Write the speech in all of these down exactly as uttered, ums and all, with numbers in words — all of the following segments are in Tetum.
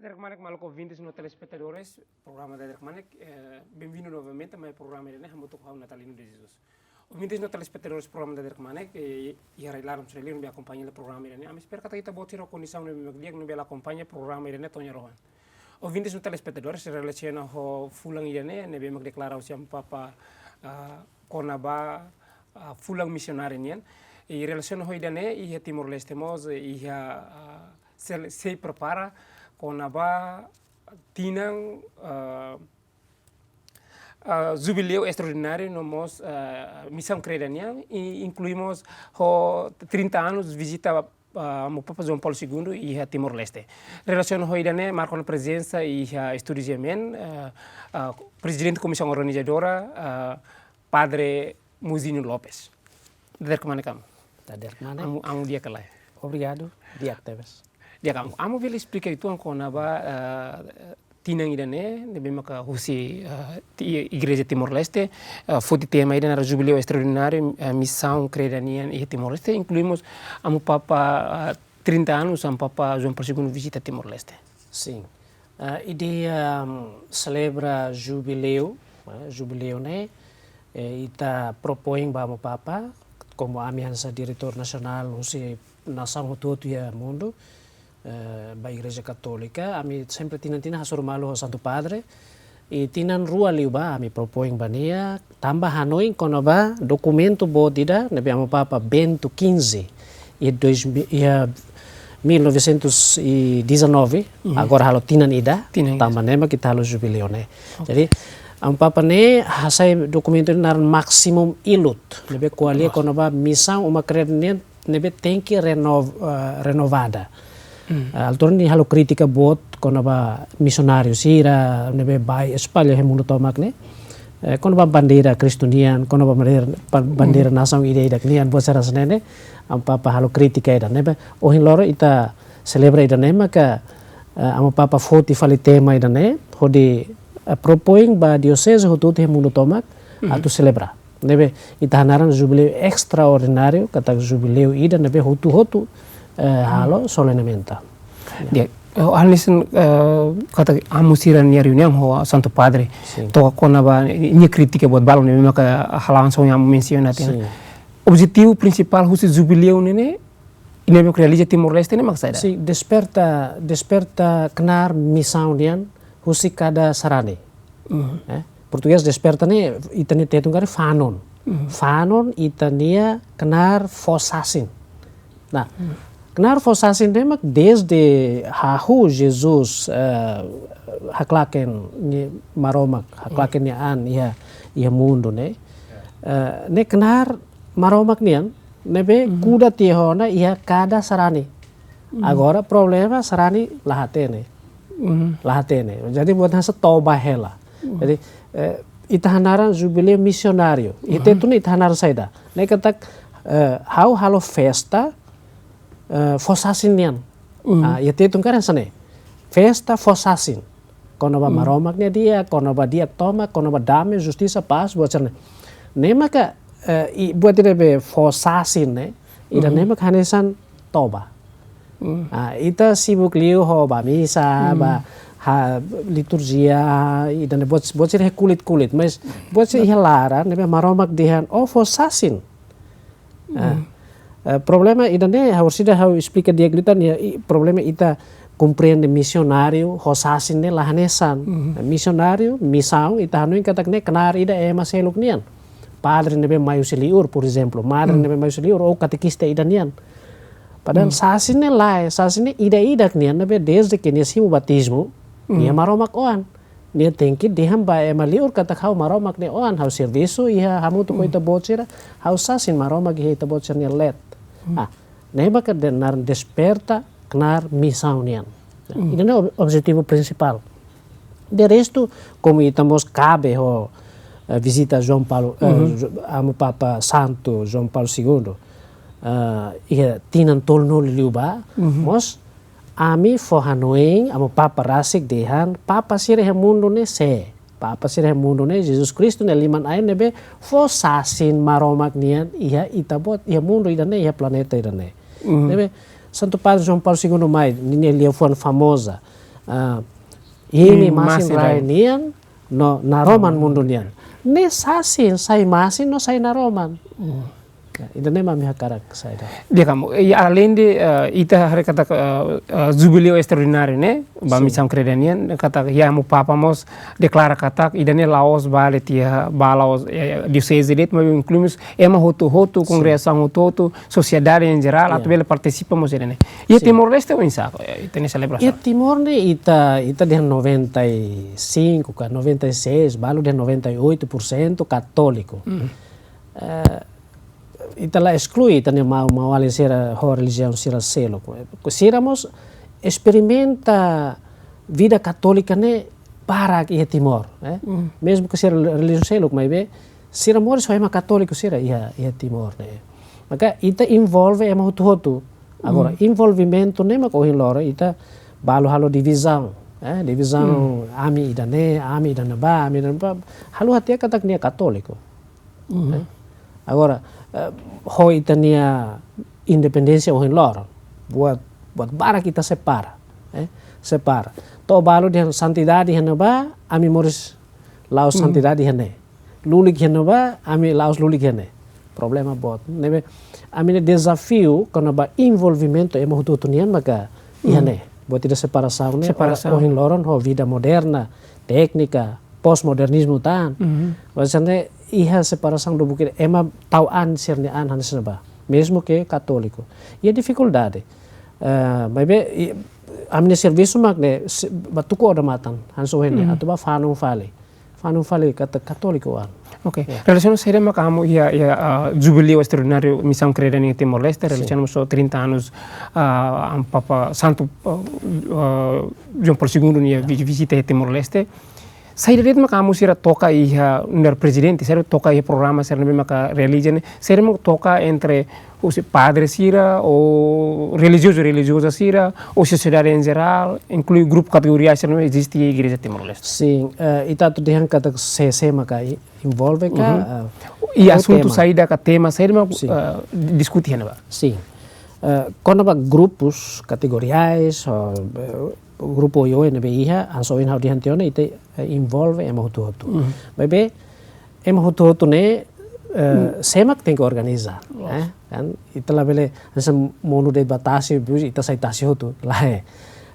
Dadeer kmanek maluk ouvintes no telespetadores programa Dadeer kmanek, eh, bem-vindo novamente mai programa ida-ne'e hamutuk ho ha'u Natalino de Jesus. Ouvintes no telespetadores programa Dadeer kmanek, eh, iha rai-laran sira ne'ebé akompaña programa ida-ne'e. Ami espera katak ita-boot sira ho kondisaun ne'ebé mak di'ak ne'ebé bele akompaña programa ida-ne'e to'o ohin. Ouvintes no telespetadores, relasiona ho fulan ida-ne'e, ne'ebé mak deklara husi Amu Papa, ah, kona-ba, ah, fulan misionáriu nian. I relasiona ho ida-ne'e, iha Timor-Leste mós, iha, ah, sei, sei prepara kona-ba tinan, ah, ah, jubileu estraordináriu no mós, ah, misaun kreda nian, i inklui mós ho trinta anos vizita, ah, Amu Papa João Paulo Segundo iha Timor-Leste. Relasiona ho ida-ne'e, marka ona prezensa iha estúdiu GMN, ah, ah, Prezidente Komisaun Organizadora, ah, Padre Muzinho Lopes. Dadeer kmanek Amu? Dadeer kmanek. Amu, Amu di'ak ka lae? Obrigadu, di'ak tebes. Di'ak Amu, Amu bele esplika uitoan kona-ba, eh, tinan ida-ne'e, ne'ebé maka husi, eh, ti-, Igreja Timor-Leste, eh, foti tema ida naran Jubileu Estraordináriu, eh, Misaun Kreda nian iha Timor-Leste, inklui mós Amu Papa, eh, trinta anos, Amu Papa João Paulo Segundo vizita Timor-Leste. Sin. Ah, ideia, mm, selebra jubileu, eh, jubileu ne'e, eh, ita propoin ba Amu Papa, komu ami hanesan diretór nasionál husi nasaun hotu-hotu iha mundu, eh, ba Igreja Katólika, ami sempre tinan-tinan hasoru malu ho Santu Padre, i tinan rua liubá ami propoin ba nia, tanba hanoin kona-ba dokumentu boot ida, ne'ebé Amu Papa Bento quinze, iha dois mil, iha mil novecentos e dezanove, Mhm. agora halo tinan ida, Tinan ida. tanba ne'e mak ita halo jubileu ne'e. Oke. Jadi, Amu Papa ne'e hasai dokumentu ida naran Maximum Illud, ne'ebé ko'alia Loos. kona-ba misaun uma kreda nian ne'ebé tenke renov-, eh, renovada. Hmm. Eh, altura nia halo krítika boot kona-ba misionáriu sira ne'ebé bá espalla iha mundu tomak ne'e. Eh, kona-ba bandeira Kristu nian, kona-ba bandeira, ba-, bandeira Hmm. nasaun ida-idak nian, buat sira hanesan ne'e, Amu Papa halo krítika ida-ne'e. Ohin loron ita selebra ida-ne'e maka, eh, Amu Papa foti fali tema ida-ne'e, hodi, eh, propoin ba dioseze hotu-hotu iha mundu tomak, Hmm. atu selebra. Ne'ebé ita hanaran jubileu estraordináriu, katak jubileu ida ne'ebé hotu-hotu, eh, halo solenementa. Ya. Di'ak, eh, hal ne'e, eh, katak Amu sira-nia reuniaun ho Santu Padre. Sin. Toka kona-ba nia krítika boot balun ne'ebé maka halo langsung Amu mensiona tiha ona. Sin. Objetivu prinsipál husi jubileu ne'e, ne'ebé realiza Timor-Leste ne'e mak saida? Sin, desperta, desperta knaar misaun nian husi kada sarani. Mhm. Eh, portugés desperta ne'e, ita-nia tetun karik fanon. Mhm. Fanon ita-nia knaar fó sasin. Nah, Mhm. knaar fó sasin ne'e mak dezde hahú Jesus, eh, haklaken nia Maromak, haklaken nia an iha, iha mundu ne'e. Eh, ne'e knaar Maromak nian, ne'ebé Mhm. kuda tiha ona iha kada sarani. Mhm. Agora problema sarani la hatene. Mhm. La hatene. Jadi buat hanesan toba hela. Mhm. Jadi, eh, ita hanaran jubileu misionáriu. Iha Mhm. tetun ne'e ita hanaran saida? Ne'e katak, eh, ha'u halo festa, eh, fó sasin nian. Mhm. Ah, iha tetun karik hanesan ne'e. Festa fó sasin. Kona-ba Mhm. Maromak nia di'ak, kona-ba di'ak tomak, kona-ba dame, justisa, pás, buat sira-ne'e. Ne'e maka, eh, i, buat ida ne'ebé fó sasin ne'e, ida Mhm. ne'e maka hanesan toba. Mhm. Ah, ita sibuk liu ho bá misa, Mhm. bá ha liturjia, ida-ne'e buat, buat sira iha kulit-kulit, mas buat sira iha laran, ne'ebé Maromak dehan, ó fó sasin. Ah, Hmm. eh, problema ida-ne'e, ha'u sida ha'u esplika di'ak liután, ya, i, problema ita komprende misionáriu ho sasin ne'e la hanesan. Hmm. Eh, misionáriu, misaun, ita hanoin katak ne'e knaar ida ema seluk nian. Padre ne'ebé mai husi liur, por ezemplu, madre Hmm. ne'ebé mai husi liur, ou katekista ida nian. Padahal Hmm. sasin ne'e lae, sasin ne'e ida-idak nian, ne'ebé dezde ke nia simu batizmu, Hmm. nia Maromak oan. Nia tenke dehan ba ema liur katak ha'u Maromak nia oan, ha'u servisu iha hamutuk ho Hmm. ita-boot sira, ha'u sasin Maromak iha ita-boot sira-nia leet. Hmm. Ah, ne'e maka dehan naran desperta knaar misaun nian. Hmm. Ida-ne'e ob-, objetivu prinsipál. De restu, komu ita mós kabe ho, eh, vizita João Paulo, eh, Hmm. Jo-, Amu Papa Santu João Paulo Segundo, eh, iha tinan tolunulu liubá, Hmm. mós ami fó hanoin, Amu Papa rasik dehan, Papa sira iha mundu ne'e sé. Papa sira iha mundu ne'e, Jesus Kristu ne'e liman-ain ne'ebé fó sasin Maromak nian iha ita-boot, iha mundu ida-ne'e, iha planeta ida-ne'e. Mhm. Ne'ebé, Santu Padre João Paulo Segundo mai, ninia liafuan famoza, Ah, imi, imi masin, masin rai, rai nian, no naroman mundu nian. Ne'e sasin, sai masin no sai naroman. Hmm. Ya, ida-ne'e mak ami hakarak saida. Di'ak, Amu, i alende, eh, ita haree katak, eh, eh, jubileu estraordináriu ne'e, ba, sin, Misaun Kreda nian, katak iha Amu Papa mós deklara katak ida-ne'e la'ós vale tiha, ba la'ós, eh, dioseze de'it, maibé inklui mós ema hotu-hotu, sin, kongregasaun hotu-hotu, sosiedade em geral, ya, atu bele partisipa mós ida-ne'e. Iha, sin, Timor-Leste oinsá, eh, ita-nia selebrasaun? Iha Timor ne'e ita, ita dehan noventa e cinco ka noventa e seis, balu dehan noventa e oito por cento katóliku. Hmm. Eh, ita la esklui ita-nia maun, maun-alin sira ho relijiaun sira seluk. Sira mós esperimenta vida katólika ne'e barak iha Timor, eh. Mm. Mezmu ke sira relijiaun seluk, maibé sira moris ho ema katóliku sira iha, iha Timor ne'e. Maka ita envolve ema hotu-hotu. Agora, mm, envolvimentu ne'e mak ohin loron ita balu halo divizaun, eh, divizaun, mm, ami ida-ne'e, ami ida-ne'ebá, ami ida-ne'ebá. Halo hatene katak nia katóliku. Mhm. Eh? Agora, eh, ho ita-nia independénsia ohin loron, buat, buat barak ita separa, eh? Separa. To'o balu dehan santidade iha ne'ebá, ami moris la'ós, mhm, santidade iha ne'e. Lulik iha ne'ebá, ami la'ós lulik iha ne'e. Problema boot. Ne'ebé, ami-nia dezafiu kona-ba envolvimentu ema hotu-hotu nian maka iha, mhm, ne'e. Buat ida separasaun ne'e, ora, separasaun, ohin loron ho vida moderna, téknika, pós-modernizmu tan. Mhm. Maibé iha separasaun lubuk ida, ema tau an sira-nia an hanesan ne'ebá. Mezmu ke katóliku. Iha difikuldade. Eh, maibé, i, ami-nia servisu mak ne'e, se, ba tuku odamatan, hanesan ohin ne'e, mhm, atu ba fanun fali. Fanun fali katak katóliku an. Oke. Ya. Relasiona saida mak Amu iha, iha, ah, jubileu estraordináriu Misaun Kreda nian Timor-Leste, sin, relasiona mós ho trinta anos, ah, Amu Papa Santu, ah, ah, João Paulo segundo nia, ya, vi-, vizita iha Timor-Leste. Saida de'it mak Amu sira toka iha, nu'udar prezidente, saida toka iha programa sira ne'ebé maka realiza ne'e, saida mak toka entre husi padre sira, ou relijiozu, relijioza sira, ou sosiedade em geral, inklui grupu kategoria sira ne'ebé eziste iha Igreja Timor-Leste? Sin, eh, ita atu dehan katak sé, sé maka i-, envolve ka, mhm, eh, i asuntu tema, saida ka tema saida mak, sin, eh, diskute iha ne'ebá? Sin. Eh, kona-ba grupus kategoriais, ou, eh, grupu oioin ne'ebé iha, hanesan ohin ha'u dehan tiha ona, ita, eh, envolve ema hotu-hotu. Mhm. Maibé, ema hotu-hotu ne'e, eh, mm, sé mak tenke organiza, loos, eh? Kan, ita labele, hanesan monu de'it ba tasi, depois ita sai tasi hotu, lae.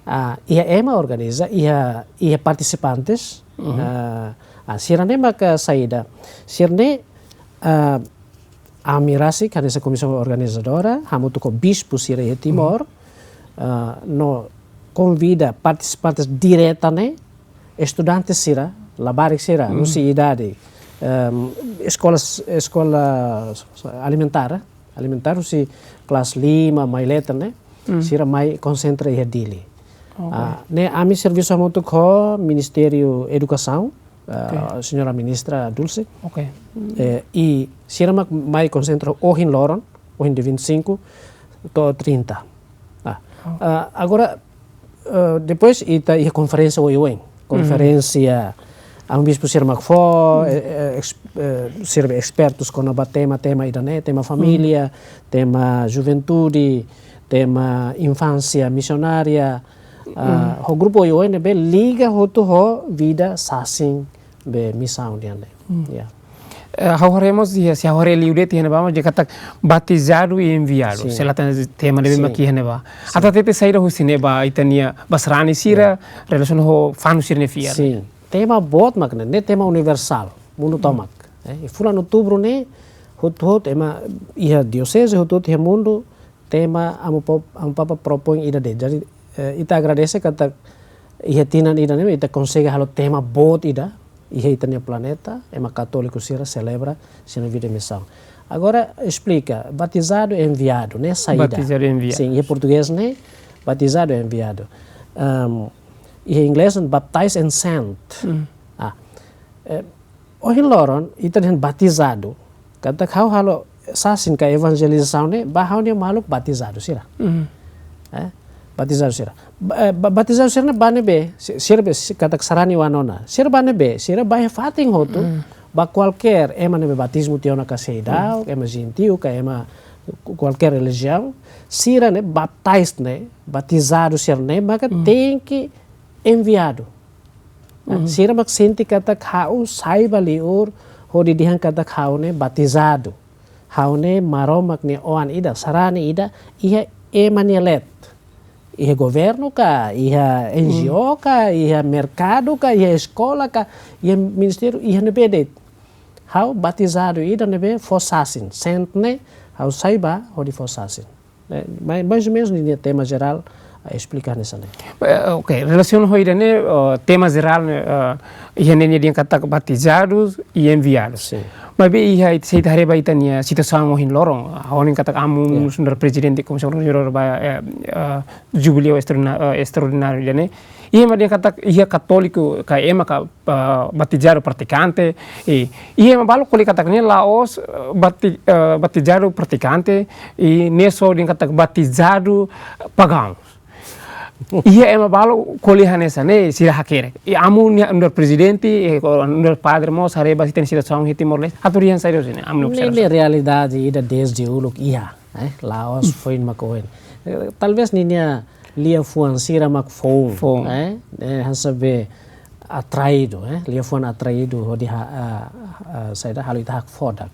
Ah, iha ema organiza, iha, iha partisipantes, mhm, ah, ah, sira ne'e maka saida. Sira ne'e, ah, ami rasik hanesan komisaun organizadora, hamutuk ho bispu sira iha Timor, mhm, ah, no konvida partisipantes direta ne'e, estudante sira, labarik sira, mm, husi idade, em, eskola, eskola alimentár, alimentár husi kelas lima, mai leten ne'e, mm, sira mai konsentra iha Dili. Oke. Ah, ne'e ami servisu hamutuk ho Ministériu Edukasaun, ah, oke, señora ministra Dulce. Oke. Eh, i sira mak mai konsentra ohin loron, ohin dia vinte e cinco to'o trinta. Ah, oh, ah, agora, eh, depois ita iha konferénsia oioin. Mhm. Konferénsia, amu bispu sira mak fó, mhm, eh, eh, ex-, eh, sira be ekspertus kona-ba tema, tema ida-ne'e, tema, mhm, família, tema juventude, tema infánsia misionária, ah, mhm, ho grupu oioin ne'ebé liga hotu ho vida sasin be misaun nian ne'e. Mhm. Ya. Eh, ha'u haree mós iha, se ha'u haree liu de'it iha ne'ebá mós dehan katak batizadu e enviadu. Sin. Se la tan tema ne'ebé, sin, mak iha ne'ebá. Sin. Atu hatete saida husi ne'ebá, ita-nia ba sarani sira, ya, relasiona ho fanu sira-nia fiar. Sin. Tema boot mak ne'e, ne'e tema universál, mundu, mm, tomak. Eh, iha fulan Outubru ne'e, hotu-hotu ema iha dioseze, hotu-hotu iha mundu, tema Amu Pop-, Amu Papa propoin ida de'it. Jadi, eh, ita agradese katak iha tinan ida-ne'e ita konsege halo tema boot ida, iha ita-nia planeta, ema katóliku sira selebra sira-nia vida misaun. Agora, esplika, batizadu e enviadu, ne'e saida? Batizadu e enviadu. Sin, iha portugés ne'e, batizadu e enviadu. Ahm, iha inglés, baptized and sent. Mm. Ah, eh, ohin loron, ita dehan batizadu. Katak ha'u halo sasin ka evanjelizasaun ne'e, ba ha'u-nia maluk batizadu sira. Mhm. Eh, batizadu sira. Ba-, eh, ba-, batizadu sira ne'e ba ne'ebé, si-, sira be, si-, katak sarani oan ona. Sira ba ne'ebé, sira ba iha fatin hotu, mhm, ba kualkér ema ne'ebé batizmu tiha ona ka seidauk, mhm, ema jentiu, ka ema ku-, kualkér relijiaun. Sira ne'e baptized ne'e, batizadu sira ne'e, maka, mhm, tenke enviadu. Nah, sira mak sente katak ha'u sai ba liur hodi dehan katak ha'u ne'e batizadu. Ha'u ne'e Maromak nia oan ida, sarani ida, iha ema nia leet. Iha governu ka, iha N G O ka, iha merkadu ka, iha eskola ka, iha ministériu, iha ne'ebé de'it. Ha'u batizadu ida ne'ebé fó sasin, sente ne'e, ha'u sai ba hodi fó sasin. Eh, mai-, mais ou menus ninia tema jerál, ah, esplika hanesan ne'e. Eh, ok, relasiona ho ida-ne'e, eh, tema jerál ne'e, eh, iha ne'e nia dehan katak batizadu i enviadu. Sin. Maibé iha it-, se ita haree ba ita-nia situasaun ohin loron, ah, ohin katak amu nu'udar prezidente Komisaun Organisadu ba, eh, eh, jubileu estraordina-, eh, estraordináriu ida-ne'e. Iha ema dehan katak iha katóliku ka ema ka, ah, batizadu pratikante, i, iha ema balu ko'alia katak ne'e la'ós, eh, bati-, eh, batizadu pratikante, i ne'e só dehan katak batizadu pagaun. Iha ema balu ko'alia hanesan ne'e, sira hakerek. I amu nia nu'udar prezidente, i ko nu'udar padre mós haree ba ita-nia situasaun iha Timor-Leste, atu dehan saida husi ne'e, amu nia observasaun. Ne'e realidade ida dezde uluk iha, eh, la'ós foin mak ohin. Eh, talvés ninia liafuan sira mak foun, foun, eh, eh, hanesan be atraídu, eh, liafuan atraídu hodi ha-, ah, ah, saida, halo ita hakfodak.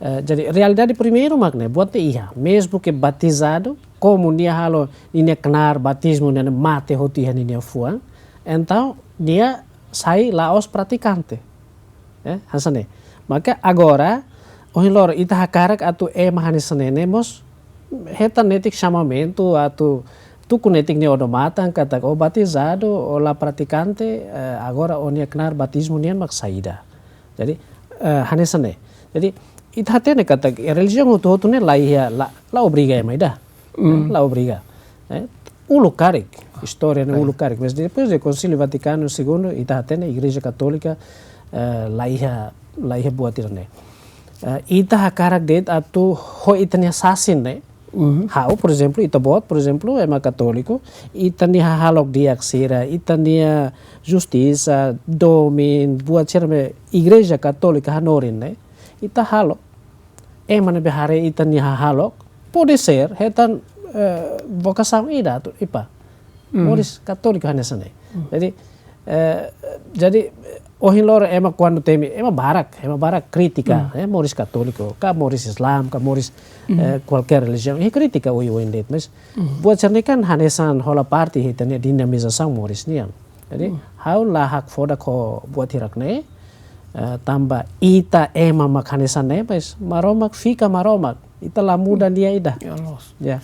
Eh, jadi realidade primeiru mak ne'e, buat ne'e iha, mezmu ke batizadu, komu nia halo ninia knaar batizmu ne'e mate hotu iha ninia fuan, entaun nia sai la'ós pratikante. Eh, hanesan ne'e. Maka agora, ohin loron ita hakarak atu ema hanesan ne'e ne'e mós, hetan netik xamamentu atu tuku netik nia odamatan katak ó batizadu, ó la pratikante, eh, agora ó-nia knaar batizmu nian mak saida. Jadi, eh, hanesan ne'e. Jadi, ita hatene katak relijiaun hotu-hotu ne'e la iha, la, la obriga ema ida. Mm. La obriga. Eh, uluk karik, istória ne'e uluk karik. Mas depois de Konsíliu Vatikanu Segundu, ita hatene Igreja Katólika, eh, la iha, la iha buat ida-ne'e. Eh, ita hakarak de'it atu ho ita-nia sasin ne'e, ha'u, por ezemplu, ita-boot, por ezemplu, ema katóliku, ita-nia hahalok di'ak sira, ita-nia justisa, domin, buat sira ne'ebé Igreja Katólika hanorin ne'e, ita halo. Ema ne'ebé haree ita-nia hahalok, pode ser, hetan, eh, vokasaun ida atu, epa, moris katóliku hanesan ne'e. Jadi, eh, jadi, eh, ohin loron ema kuandu temi, ema barak, ema barak kritika, eh, moris katóliku, ka moris Islam, ka moris, eh, kualkér relijiaun. Iha kritika oioin de'it, mas buat sira-ne'e kan hanesan hola parte iha ita-nia dinamizasaun moris nian. Jadi, ha'u la hakfodak ho buat hirak-ne'e, eh, tanba ita ema mak hanesan ne'e, mas Maromak fika Maromak. Ita la muda nia ida. Ya, loos. Ya.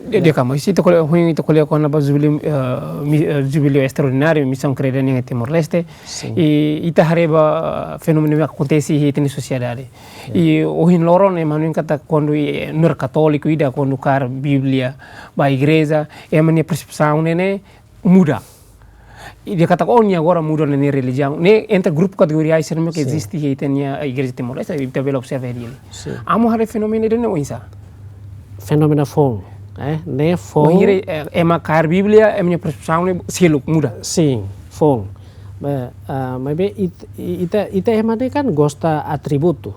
Di'ak, di'ak, maibé ita ko'alia, ohin ita ko'alia kona-ba jubileu, eh, mi-, eh, jubileu estraordináriu, Misaun Kreda nian iha Timor-Leste. Sin. I ita haree ba fenómenu ne'ebé akontese iha ita-nia sosiedade. Ya. I ohin loron ne'e ema hanoin katak kuandu, eh, nu'udar katóliku ida kuandu kaer Bíblia ba igreja, ema nia persepsaun ne'e, ne'e muda. I dehan katak, oh, nia agora muda nia relijiaun. Ne'e entre grupu kategoria sira ne'ebé ke eziste iha ita-nia, eh, Igreja Timor-Leste, ita bele observa iha ne'e. Sin. Amu haree fenómenu ida-ne'e oinsá? Fenómenu foun, eh, ne'e foun. Bainhira, eh, ema kaer Bíblia, ema nia persepsaun ne'e seluk muda. Sin, foun. Ba, ah, maibé it-, i-, ita, ita ema ne'e kan gosta atributu.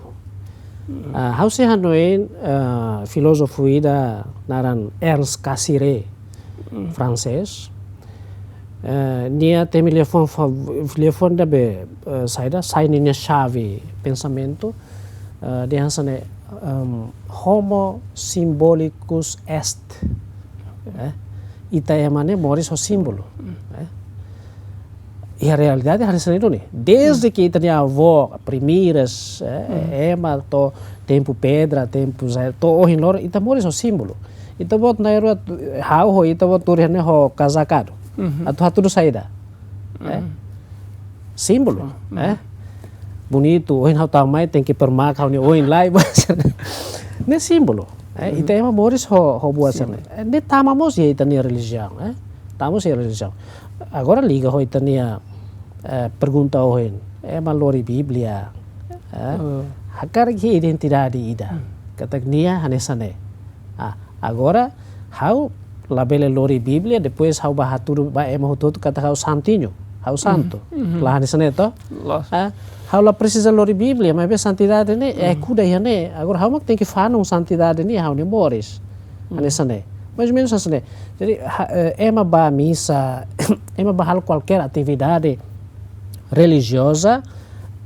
Ah, ha'u sei hanoin, ah, filózofu ida naran Ernst Cassirer, fransés. Eh, nia temi liafuan fa-, liafuan ida be, eh, saida, sai ninia xave pensamentu, eh, dehan hanesan ne'e, em, homo symbolicus est. Eh, ita ema ne'e moris ho símbolu. Eh, iha realidade hanesan ne'e duni. Dezde ke ita-nia avó, primeiras, eh, ema to'o tempu pedra, tempu za-, to'o ohin loron, ita moris ho símbolu. Ita-boot na'in-rua, ha'u ho ita-boot tuur iha ne'e ho kazakadu. Atu hatudu saida? Eh? Símbolu, eh? Bonitu, ohin ha'u tama mai tenke permak ha'u-nia oin lai. Ne'e símbolu. Eh, ita ema moris ho, ho buat sira-ne'e. Eh, ne'e tama mós iha ita-nia relijiaun, eh? Tama mós iha relijiaun. Agora liga ho ita-nia, eh, pergunta ohin. Ema lori Bíblia, eh? Hakarak iha identidade ida. Katak nia hanesan ne'e. Ah, agora ha'u labele lori Bíblia, depois ha'u bá hatudu ba ema hotu-hotu katak ha'u santinho, ha'u santu. La hanesan ne'e to? Loos. Ah, ha'u la presiza lori Bíblia, maibé santidade ne'e, eh, kuda iha ne'e. Agora ha'u mak tenke fanun santidade ne'e iha ha'u-nia moris. Hanesan ne'e. Mais ou menus hanesan ne'e. Jadi, ha-, eh, ema bá misa, ema bá halo kualkér atividade relijioza,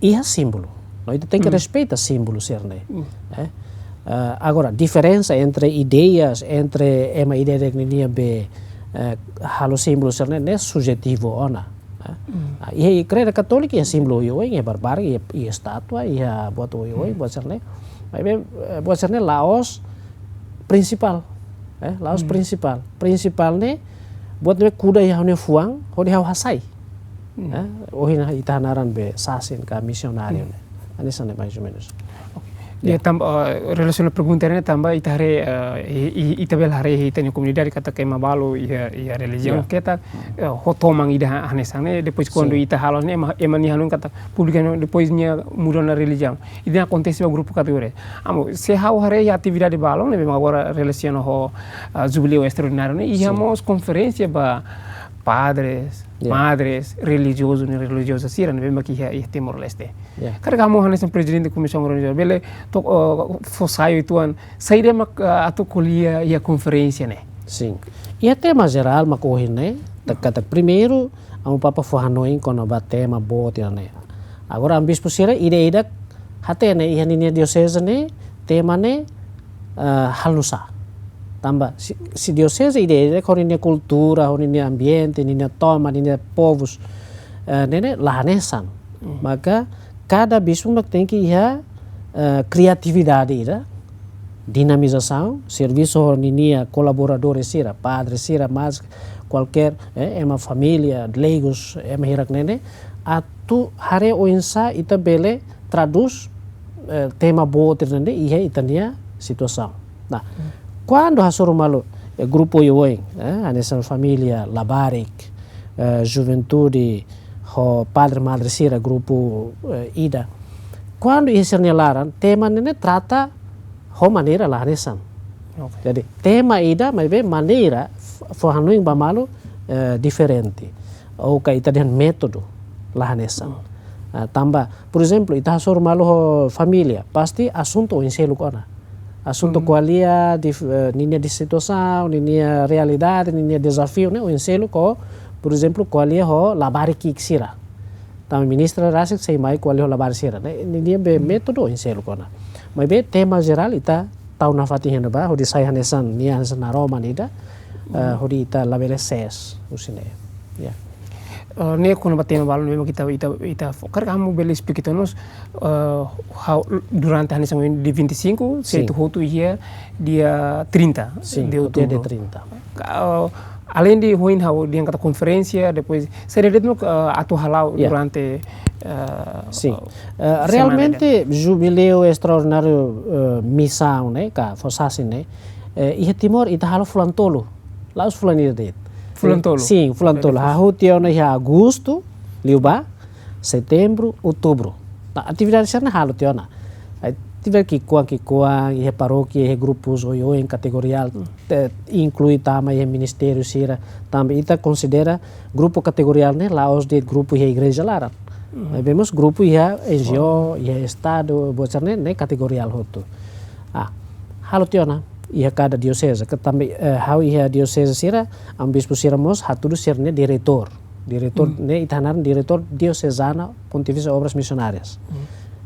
iha símbolu. No ita tenke respeita símbolu sira-ne'e. Eh, eh, agora, diferensa entre ideias, entre ema ida-idak ninia be, eh, halo símbolu sira-ne'e, ne'e sujetivu ona. Eh, ah, iha Igreja Katólika, iha símbolu oioin, iha barbarik, iha, iha estátua, iha buat oioin, buat sira-ne'e. Maibé, eh, buat sira-ne'e la'ós prinsipál. Eh, la'ós prinsipál. Prinsipál ne'e, buat ne'e kuda iha ha'u-nia fuan, hodi ha'u hasai. Eh, ohin ita hanaran be sasin ka misionáriu ne'e. Hanesan ne'e mais ou menus. Oke. Ya, tanba, eh, relasiona pergunta ne'e tanba ita haree, eh, i, i, ita bele haree iha ita-nia komunidade katak ema balu iha, iha relijiaun ketak, eh, ho toman ida ha-, hanesan ne'e, depois kuandu ita halo ne'e, ema, ema nia hanoin katak públiku ne'e depois nia muda ona relijiaun. Ida akontese ba grupu kategoria. Amo, se ha'u haree iha atividade balun ne'e, memang agora relasiona ho, ah, jubileu estraordináriu ne'e, iha mós konferénsia ba padres, madres, relijiozu ne'e, relijioza sira ne'ebé mak iha, iha Timor-Leste. Ya. Karik kamu hanesan prezidente komisaun organizadora, bele tok, eh, fó sai uitoan, saida mak, eh, atu ko'alia iha konferénsia ne'e? Sin. Iha tema jerál mak ohin ne'e, ta-, katak primeiru, Amu Papa fó hanoin kona-ba tema boot ida-ne'e. Agora, Amu Bispu sira ida-idak hatene iha ninia dioseze ne'e, tema ne'e, eh, halo nu'usá. Tanba, se, se dioseze ida-idak ho ninia kultura, ho ninia ambiente, ninia toman, ninia povus, eh, ne'e ne'e la hanesan. Maka, kada bispu mak tenke iha, eh, kriatividade ida, dinamizasaun, servisu ho ninia kolaboradores sira, padre sira, mas kualkér, eh, ema família, leigos, ema hirak ne'e ne'e, atu haree oinsá ita bele tradús, eh, tema boot ida-ne'e iha ita-nia situasaun. Nah, kuandu hasoru malu, eh, grupu oioin, eh, hanesan família, labarik, eh, juventude, ho padre madre sira grupu, eh, ida. Kuandu iha sira-nia laran, tema ne'e ne'e trata ho maneira la hanesan. Oke. Jadi, tema ida, maibé maneira f-, fó hanoin ba malu, eh, diferente. Ou ka ita dehan métodu la hanesan. Ah, tanba, por ezemplu, ita hasoru malu ho família, pasti asuntu oin seluk ona. Asuntu ko'alia dif-, eh, ninia di situasaun, ninia realidade, ninia dezafiu ne'e oin seluk ho, por ezemplu, ko'alia ho labarik ki'ik sira. Tanba ministra rasik sei mai ko'alia ho labarik sira ne'e, ninia be métodu oin seluk ona. Maibé tema jerál ita tau nafatin iha ne'ebá, hodi sai hanesan, nia hanesan naroman ida, eh, hodi ita labele sees husi ne'e. Ya. Eh, ne'e kona-ba tema balun ne'ebé mak ita, ita, ita fo-, karik kamu bele esplika uitoan mós, eh, ha'u durante hanesan dia vinte e cinco, sei to'o hotu iha dia trinta de outubro. Dia trinta. Ka-, eh, além de ohin ha'u dehan katak konferénsia, depois, saida de'it mak, eh, atu hala'o durante, eh, semana ida? Sin. Eh, realmente, jubileu estraordináriu, eh, misaun ne'e, ka fó sasin ne'e, eh, iha Timor, ita halo fulan tolu. La'ós fulan ida de'it. Fulan tolu? Sin, fulan tolu. Hahú tiha ona iha agostu, liubá, setembru, outubru. Nah, atividade sira-ne'e halo tiha ona. Atividade ki'ikoan, ki'ikoan, iha parókia, iha grupus oioin kategoriál, te-, inklui tama iha ministériu sira, tanba ita konsidera grupu kategoriál ne'e la'ós de'it grupu iha igreja laran. Maibé mós grupu iha N G O, iha estadu, buat sira-ne'e, ne'e kategoriál hotu. Ah, halo tiha ona iha kada dioseze, ka tanba, eh, ha'u iha dioseze sira, Amu Bispu sira mós hatudu sira-nia diretór. Diretór ne'e ita hanaran Diretór Diosezana Pontifísia Obras Misionárias.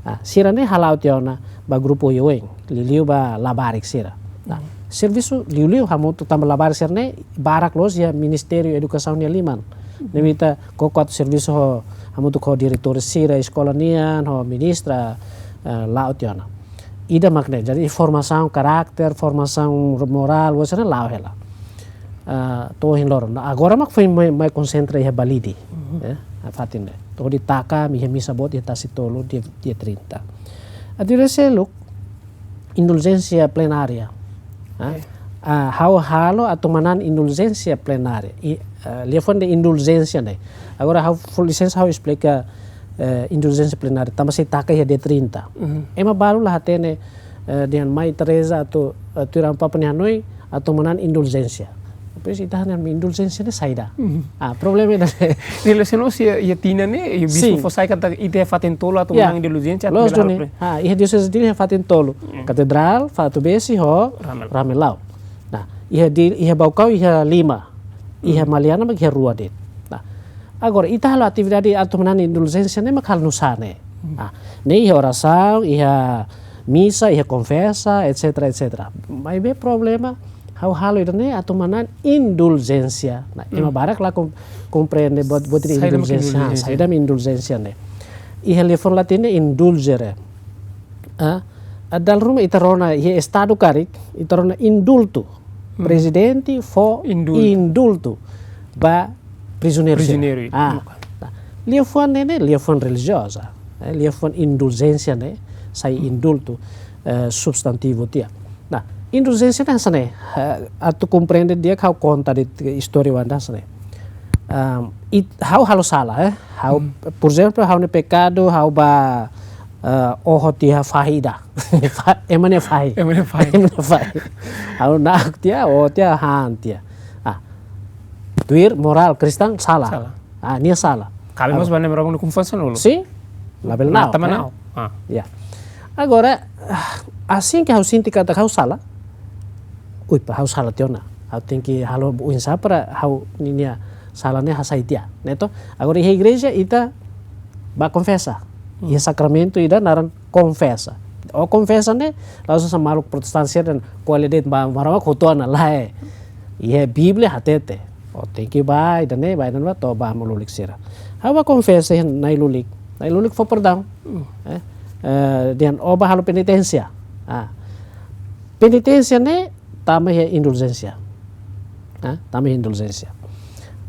Ah, sira-ne'e hala'o tiha ona ba grupu oioin, liuliu ba labarik sira. Nah, servisu liuliu hamutuk tanba labarik sira-ne'e barak loos iha Ministériu Edukasaun nia liman. Ne'ebé ita koko atu servisu ho, hamutuk ho diretór sira eskola nian, ho ministra, eh, la'o tiha ona. Ida mak ne'e, jadi formasaun karakter, formasaun morál, buat sira-ne'e la'o hela. Ah, to'o ohin loron. Nah, agora mak foin mai, mai konsentra iha Balide. Eh, iha fatin ne'e. To'o hodi taka ami iha misa boot iha Tasi Tolu dia, dia trinta. Atividade seluk, indulgénsia plenária. Ah, ah, ha'u halo atu manán indulgénsia plenária. I, eh, liafuan de'it indulgénsia ne'e. Agora ha'u fó lisensa ha'u esplika, eh, indulgénsia plenária. Tanba sei taka iha dia trinta. Ema balu la hatene, eh, dehan Mai Teresa atu, eh, tuir Amu Papa nia hanoin, atu manán indulgénsia. Depois ita hanoin indulgénsia ne'e saida. Ah, problema ida. Relasiona iha, iha tinan ne'e, iha bispu fó sai katak ita iha fatin tolu atu manán indulgénsia, atu loos bele duni. Halo pre- Ah, iha dioseze Dili iha fatin tolu. Katedrál, Fatubesi ho Ramelau. Ramelau. Nah, Iha di, iha Baucau iha lima. Iha Maliana mak iha rua de'it. Nah, agora ita halo atividade atu manán indulgénsia ne'e mak halo nu'usá ne'e. Nah, ne'e iha orasaun, iha misa, iha konfesa, et cetera, et cetera. Maibé problema, ha'u halo ida-ne'e atu manán indulgénsia. Nah, ema barak la kom-, komprende buat, buat ida indulgénsia. Saida mak indulgénsia ne'e. Iha liafuan latin ne'e indulgere. Ah, dala ruma ita rona iha estadu karik, ita rona indultu. Prezidente fó indultu ba prizioneiru sira. Prizioneiru. Ah, liafuan ne'e, ne'e liafuan relijioza. Eh, liafuan indulgénsia ne'e sai indultu, eh, substantivu tiha. Nah, indulgénsia ne'e hanesan ne'e, eh, atu komprende di'ak ha'u konta de'it istória oan ida hanesan ne'e. Am, it-, ha'u halo sala, eh. Ha'u, por ezemplu, ha'u-nia pekadu, ha'u bá, eh, oho tiha fahi ida. Fa-, ema nia fahi. Ema nia fahi. Ema nia fahi. Ha'u na'ok tiha, oho tiha, han tiha. Ah, tuir morál kristaun sala. Sala. Ah, nia sala. Kabe mós ba ema nia konfiansa dulu. Sin. Labele na'ok, eh? Ah. Ya. Agora, ah, asin ke ha'u sente katak ha'u sala. Ui, pá, ha'u sala tiha ona. Ha'u tenke halo oinsá para ha'u-nia sala ne'e hasai tiha. Ne'e to? Agora iha igreja ita bá konfesa. Iha sakramentu ida naran konfesa. Ó konfesa ne'e, la'ós hanesan maluk protestante sira dehan ko'alia de'it ba Maromak hotu ona, lae. Iha Bíblia hatete. Ó tenke bá ida-ne'e, bá ida-ne'ebá, to'o ba maun lulik sira. Ha'u bá konfesa iha na'i lulik. Na'i lulik fó perdaun. Eh, eh, dehan ó bá halo peniténsia. Ah. Peniténsia ne'e tama iha indulgénsia. Ah, tama iha indulgénsia.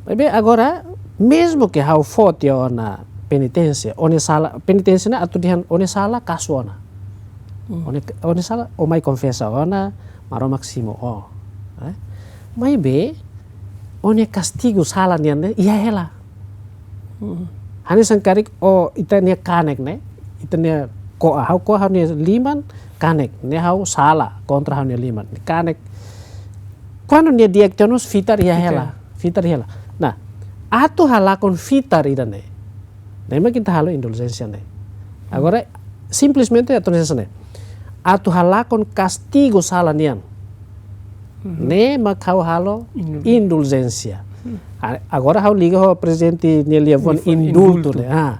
Maibé agora, mezmu ke ha'u fó tiha ona peniténsia, ó-nia sala, peniténsia ne'e atu dehan ó-nia sala kasu ona. Ó-nia, ó-nia sala, ó mai konfesa ona, Maromak simu ó. Eh? Maibé, ó-nia kastigu sala nian ne'e iha hela. Hanesan karik ó ita-nia kanek ne'e, ita-nia ko'a, ha'u ko'a ha'u-nia liman, kanek ne'e ha'u sala kontra ha'u-nia liman. Kanek, kuandu nia di'ak tiha ona mós fitar iha hela, fitar iha hela. Nah, atu halakon fitar ida-ne'e, ne'e mak ita halo indulgénsia ne'e. Agora, simplesmente atu hanesan ne'e. Atu halakon kastigu sala nian. Ne'e mak ha'u halo indulgénsia. A-, agora ha'u liga ho prezidente nia liafuan indultu ne'e. Ah.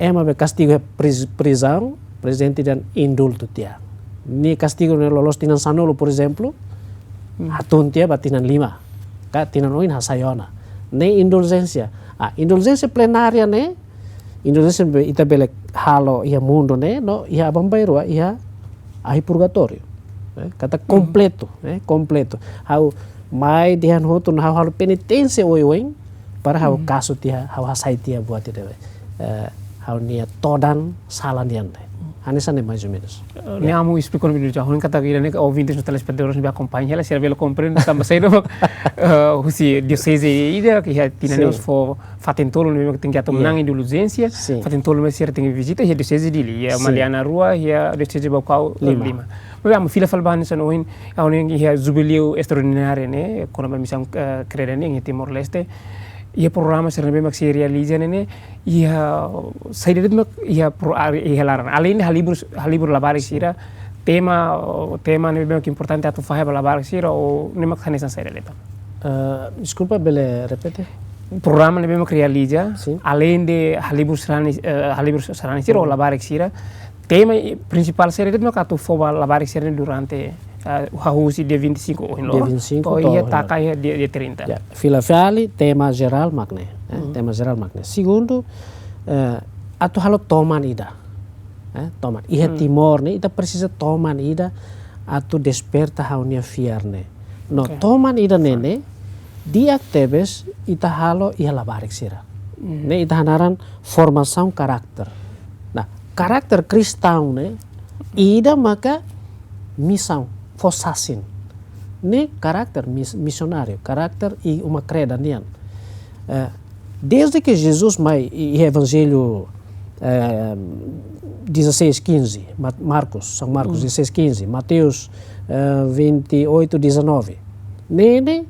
Ema be kastigu iha priz-, prizaun, prezidente dehan indultu tiha. Nia kastigu ne'e loloos tinan sanulu, por ezemplu, hatún tiha ba tinan lima. Ka tinan oin hasai ona. Ne'e indulgénsia. Ah, indulgénsia plenária ne'e, indulgénsia be ita bele halo iha mundu ne'e, no iha aban-bainrua iha ahi purgatóriu. Eh, katak kompletu, eh, kompletu. Ha'u mai dehan hotu no ha'u halo peniténsia oioin, para ha'u kasu tiha, ha'u hasai tiha buat ida, eh, ha'u-nia todan sala nian. Hanesan ne'e mais ou menos. Eh, ne'e ami esplika duni, ha'u hanoin katak ida-ne'e ouvintes no telespetadores ne'ebé akompaña hela, sira bele komprende tanba saida, eh, husi dioseze ida, ke iha tinan ne'e mós fó fatin tolu ne'ebé tenke atu manán indulgénsia, fatin tolu ne'ebé sira tenke vizita, iha dioseze Dili, iha Maliana rua, iha dioseze Baucau lima. Maibé ami fila fali ba hanesan ohin, ha'u hanoin iha jubileu estraordináriu ne'e, kona-ba misaun, eh, Kreda ne'e, iha Timor-Leste, iha programa sira ne'ebé mak sei realiza ne'e, iha saida de'it mak iha pro-, ari, iha laran. Aleinde halibur, halibur labarik sira, tema, tema ne'ebé mak importante atu fahe ba labarik sira, ou ne'e mak hanesan saida de'it? Eh, deskulpa, bele repete? Programa ne'ebé mak realiza, aleinde halibur sarani, eh, halibur sarani sira ou labarik sira, tema prinsipál sira de'it mak atu fó ba labarik sira durante, eh, hahú husi dia vinte e cinco ohin loron. Dia vinte e cinco to'o iha, to'o taka iha dia, dia trinta. Ya, fila fali tema jerál mak ne'e, eh, tema jerál mak ne'e. Segundu, eh, atu halo toman ida. Eh, toman. Iha Timor ne'e, ita presiza toman ida atu desperta ha'u-nia fiar ne'e. No toman ida-ne'e ne'e, di'ak tebes ita halo iha labarik sira. Ne'e ita hanaran formasaun karakter. Nah, karakter kristaun ne'e, ida maka misaun, fó sasin. Ne'e karakter mis-, misionáriu, karakter iha uma Kreda nian. Eh, desde ke Jesus mai i, i Evanjellu, eh, dezasseis quinze, Ma-, Marcos, São Marcos dezasseis quinze, Mateus, eh, vinte e oito dezanove. Ne'e, ne'e,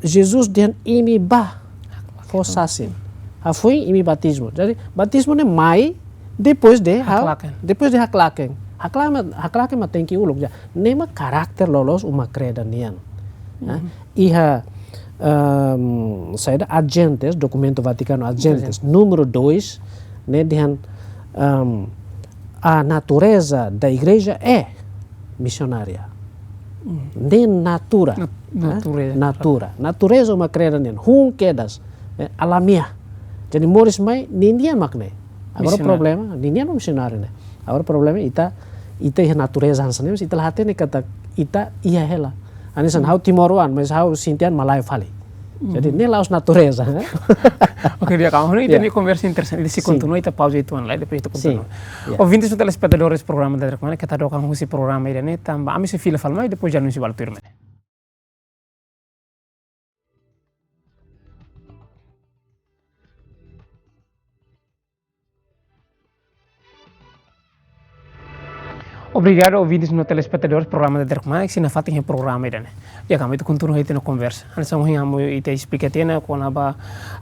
Jesus dehan imi bá, fó sasin. Hafoin imi batizmu. Jadi, batizmu ne'e mai depois de ha-, haklaken. Depois de haklaken. Haklaken mak, haklaken mak tenke uluk, ya. Ne'e mak karakter loloos uma kreda nian. Nah, iha, em, saida, Agentes, dokumentu Vatikanu Agentes, númeru dois, ne'e dehan, em, a natureza da igreja é missionária. Ne'e natura. Nat-, natureza. Natura. Natureza uma kreda nian. Hun kedas. Eh, alamiah. Jadi moris mai, ninian mak ne'e. Agora problema, ninian mak missionáriu ne'e. Agora problema ita, ita iha natureza hanesan ne'e, mas ita la hatene katak ita iha hela. Hanesan ha'u timoroan, mas ha'u sintian malae fali. Jadi ne'e la'ós natureza, eh? Oke, di'ak, ami ita-nia konversa interesante, ita sei kontinua, ita pauza uitoan lai, depois ita kontinua. Ouvintes no telespetadores programa Daderek Kmanek, keta dook an husi programa ida-ne'e, tanba ami sei fila fali mai, depois dala ruma sei bá tuirmai. Obrigadu, ouvintes no telespetadores programa Daderek Kmanek, sei nafatin iha programa ida-ne'e. Di'ak, ami ita kontinua ita-nia konversa. Hanesan ohin ami ita esplika tiha ona kona-ba,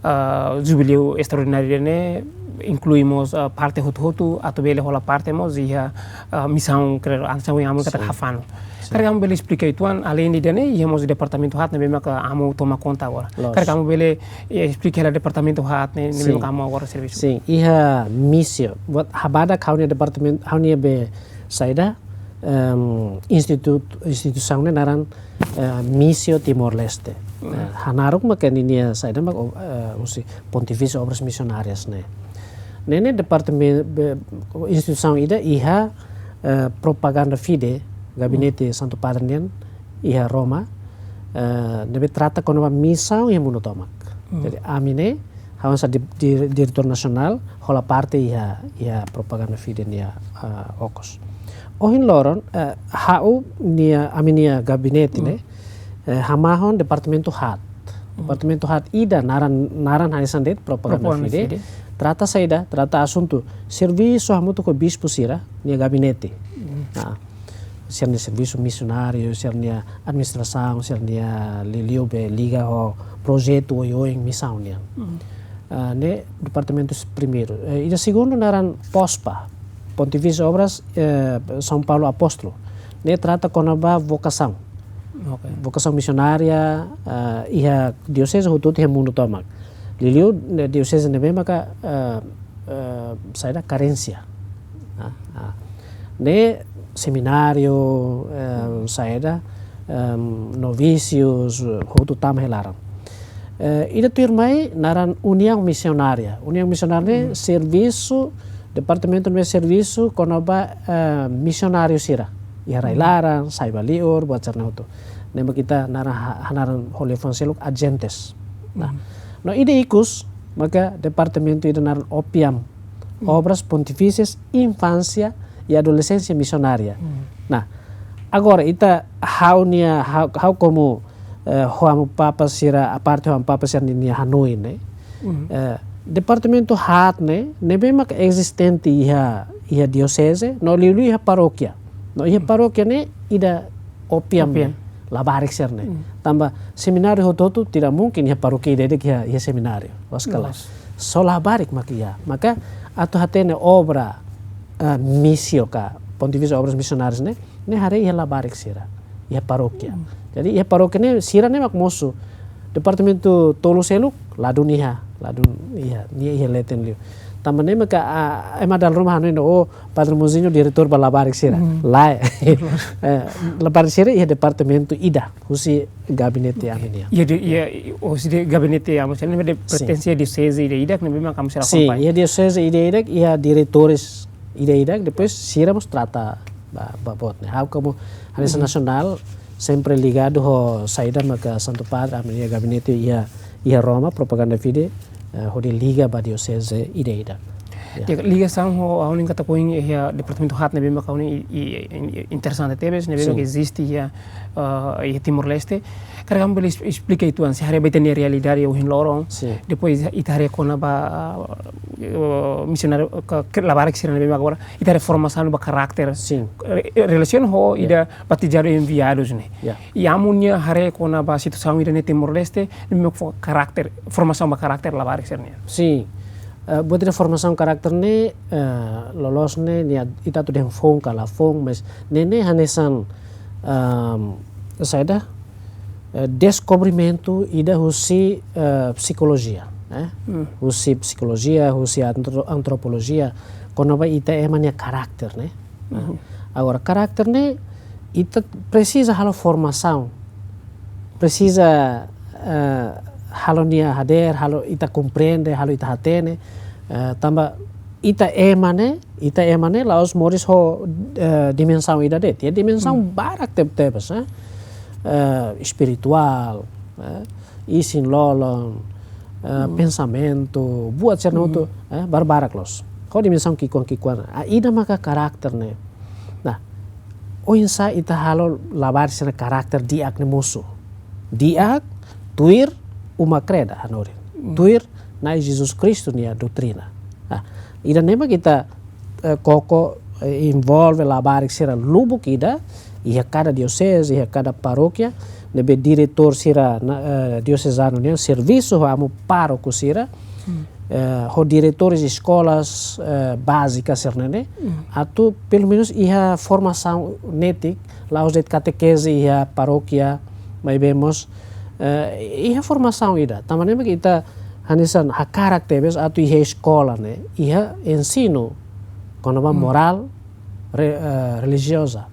ah, jubileu estraordináriu ida-ne'e inklui mós, ah, parte hotu-hotu, atu bele hola parte mós iha, ah, misaun, hanesan ohin ami katak hafanu. Karik ami bele esplika uitoan, além de ida-ne'e, iha mós departamentu haat ne'ebé maka ami toma konta agora. Karik ami bele, eh, esplika hela departamentu haat ne'e, ne'ebé maka ami agora servisu. Sin, iha Missio. Buat habadak ha'u-nia departamentu, ha'u-nia be saida, em, institut-, instituisaun ne'e naran, eh, Missio Timor-Leste. Eh, hanaruk maka ninia saida mak, eh, husi Pontifício Obras Missionárias ne'e. Ne'e ne'e departamen-, be, instituisaun ida iha, eh, Propaganda Fide, gabinete Santu Padre nian, iha Roma, eh, ne'ebé trata kona-ba misaun iha mundu tomak. Jadi, ami ne'e, ha'u hanesan di-, di-, diretór nasionál, hola parte iha, iha Propaganda Fide nia, eh, okos. Ohin loron, eh, ha'u-nia, ami-nia gabinete ne'e, eh, hamahon departamentu haat. Departamentu haat ida naran, naran hanesan de'it Propaganda Fide. Trata saida, trata asuntu servisu hamutuk ho bispu sira-nia gabinete. Nah, sira-nia servisu misionáriu, sira-nia administrasaun, sira-nia liuliu be liga ho projetu oioin misaun nian. Ah, ne'e departamentu primeiru. Eh, ida segundu naran POSPA, Pontifício Obras, eh, São Paulo Apóstolo. Ne'e trata kona-ba vokasaun. Vokasaun misionária, eh, iha dioseze hotu-hotu iha mundu tomak. Liuliu, ne'e dioseze ne'ebé maka, eh, eh, saida, karénsia. Ah, ah. Ne'e semináriu, eh, saida, em, novísius, hotu tama iha laran. Eh, ida tuirmai naran Uniaun Misionária. Uniaun Misionária ne'e servisu, departamentu ne'ebé servisu kona-ba, eh, misionáriu sira. Iha rai-laran, sai ba liur, buat sira-ne'e hotu. Ne'e mak ita naran ha-, hanaran ho liafuan seluk Agentes. Nah, no ida ikus maka departamentu ida naran OPIAM, Obras Pontifícias Infância e Adolescência Missionária. Nah, agora ita ha'u-nia, ha'u, ha'u komu, eh, ho Amu Papa sira, aparte ho Amu Papa sira-nia hanoin ne'e. Eh, departamentu haat ne'e, ne'ebé maka ezistente iha, iha dioseze, no liuliu iha parókia. No iha parókia ne'e ida OPIAM ne'e, labarik sira-ne'e. Tanba semináriu hotu-hotu tidak mungkin iha parókia ida-idak iha, iha semináriu. Loos ka lae? Só labarik mak iha. Maka atu hatene obra, eh, missio ka, Pontifício Obras Missionárias ne'e, ne'e haree iha labarik sira, iha parókia. Jadi iha parókia ne'e sira-ne'e mak mosu. Departamentu tolu seluk ladún iha, ladún iha, nia iha leten liu. Tanba ne'e maka, ah, ema dala ruma hanoin, oh, Padre Mozinho diretór ba labarik sira. Lae. Eh, labarik sira iha departamentu ida, husi gabinete ami nian. Iha de, iha, husi de gabinete ami nian, ne'ebé pertense dioseze ida-idak, ne'ebé maka ami sira akompaña. Iha dioseze ida-idak, iha diretores ida-idak, depois sira mós trata ba, ba buat ne'e. Ha'u komu hanesan nasionál, sempre ligadu ho saida maka Santu Padre, ami-nia gabinete iha, iha Roma, Propaganda Fide, eh, hodi liga ba dioseze ida-idak. Ya. Di'ak, ligasaun ho, ha'u hanoin katak ohin iha departamentu haat ne'ebé maka ohin i, i, i, interesante tebes, ne'ebé maka eziste iha, eh, iha Timor-Leste. Karik ami bele es-, esplika uitoan, se haree ba ita-nia realidade ohin loron. Depois ita haree kona-ba, eh, misionáriu ka, ka labarik sira ne'ebé maka agora, ita haree formasaun ba karakter. Re-, relasiona ho ida batizadu enviadus ne'e. I ami-nia haree kona-ba situasaun ida-ne'e Timor-Leste, ne'ebé maka fó karakter, formasaun ba karakter labarik sira-nian. Sin. Eh, buat ida formasaun karakter ne'e, eh, loloos ne'e, nia ita atu dehan foun ka la foun, mas ne'e ne'e hanesan, ehm, saida, eh, deskobrimentu ida husi, eh, psikolojia, eh? Hmm. Husi psikolojia, husi antro-, antropolojia, kona-ba ita ema nia karakter, ne'e? Mhm. Agora, karakter ne'e, ita presiza halo formasaun, presiza, eh, halo nia hadeer, halo ita komprende, halo ita hatene, eh, tanba ita ema ne'e, ita ema ne'e la'ós moris ho, eh, dimensaun ida de'it, iha dimensaun Hmm. barak teb-, tebes, eh? Eh, espirituál, eh, isin-lolon, eh, Hmm. pensamentu, buat sira Hmm. hotu, eh, barbarak loos. Ho dimensaun ki'ikoan-ki'ikoan. Ah, ida maka karakter ne'e. Nah, oinsá ita halo labarik sira karakter di'ak ne'e mosu. Di'ak, tuir uma kreda hanorin. Hmm. Tuir Na'i Jesus Kristu nia doutrina. Nah, ida ne'e mak ita, eh, koko, eh, envolve labarik sira lubuk ida, iha kada dioseze, iha kada parókia, ne'ebé diretór sira na, eh, diosezanu nian servisu ho amu pároku sira, Hmm. eh, ho diretores eskolas, eh, bázika sira-ne'e, Hmm. atu pelumenus iha formasaun netik, la'ós de'it katekeze iha parókia, maibé mós, eh, iha formasaun ida. Tanba ne'e mak ita hanesan hakarak tebes atu iha eskola ne'e, iha ensinu kona-ba Hmm. morál re-, eh, relijioza.